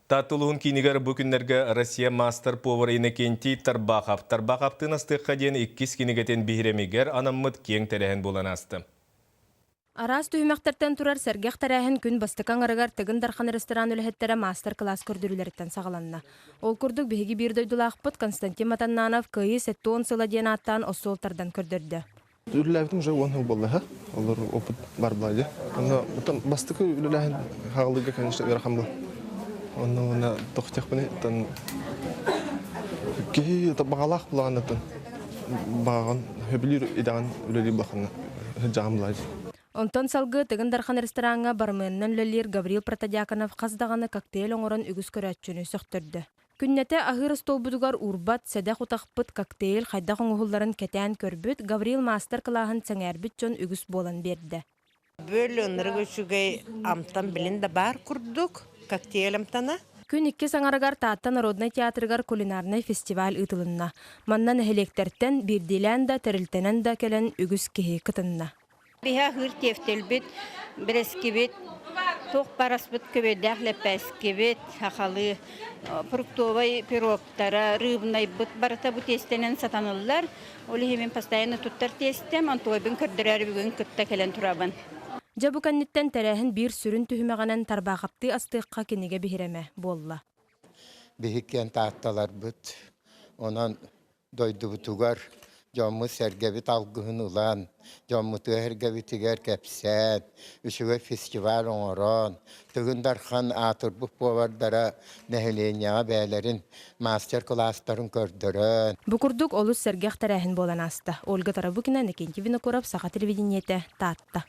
Таатта улууһун киинигэр бу күннэргэ Россия маастар-повар Иннокентий Тарбахов Тарбаховтыын астыахха диэн иккис кинигэтин биһирэмигэр анаммыт киэҥ тэрээһин буолан ааста. Араас түһүмэхтэртэн турар сэргэх тэрээһин күн бастакы аҥарыгар Тыгын Дархан ресторан үлэһиттэрэ маастар-кылаас көрдөрүүлэриттэн саҕаланна. Ол курдук биһиги биир дойдулаахпыт Константин Матаннанов Кыайыы 70 сыла диэн ааттаан остуол тардан көрдөрдө. Үлэлээбитим уже 10 сыл буолла, олор опыт бар буолла. Онно бастакы үлэлээһин хаалыыга, конечно, ыарахан был. Онно уонна тохтехпыны тан киһи баҕалаах булаҕаннатын баҕаҕын хөбүлүүр идэҕин үлэлиир булаханна сылдьаҕын булаайы. Онтон салгыы Тыгын Дархан рестораҥҥа барменынан үлэлиир Гаврил Протодьяконов хас даҕаны коктейль оҥорон үгүс көрөөччүнү сөхтөрдө. Күннэтэ аһыыр остуолбутугар уурбат, сэдэх утахпыт коктейль хайдах оҥоһулларын кэтээн көрбүт Гаврил маастар-кылааһын сэҥээрбит дьон үгүс буолан биэрдэ. Бөл ынырык үчүгэй амтан билин да баар курдук, коктейль амтана. Күн иккис аҥарыгар Таатта народнай театрыгар кулинарнай фестиваль ыытылынна. Манна нэһилиэктэртэн биирдиилээн да, тэрилтэнэн да кэлэн үгүс киһи кытынна. Биһи аһыыр тиэфтэлбит, бэрэскибит, туох бараспыт көбөйдөөх лэппээскибит, сахалыы фруктовай пирогтара, рыбнайбыт барыта бу тиэстэнэн сатаныллар. Ол иһин мин постоянно туттар тиэстэм, онтуойбун көрдөрөөрү бүгүн кытта кэлэн турабын. Дьэ бу кэнниттэн тэрээһин биир сүрүн түһүмэҕинэн Тарбаахаптыы астыахха кинигэ биһирэмэ буолла. Биһиккиэн таатталарбыт, онон дойдубутугар дьоммут-сэргэбит алгыһын ылан, дьоммутугар-сэргэбитигэр кэпсээн, үчүгэй фестиваль оҥорон, Тыгын Дархан аатырбыт повардара нэһилиэнньэҕэ бэйэлэрин мастер-кылаастарын көрдөрөн. Бу курдук олус сэргэх тэрээһин буолан ааста. Ольга Тарабукина, Иннокентий Винокуров, Саха телевидениетэ, Таатта.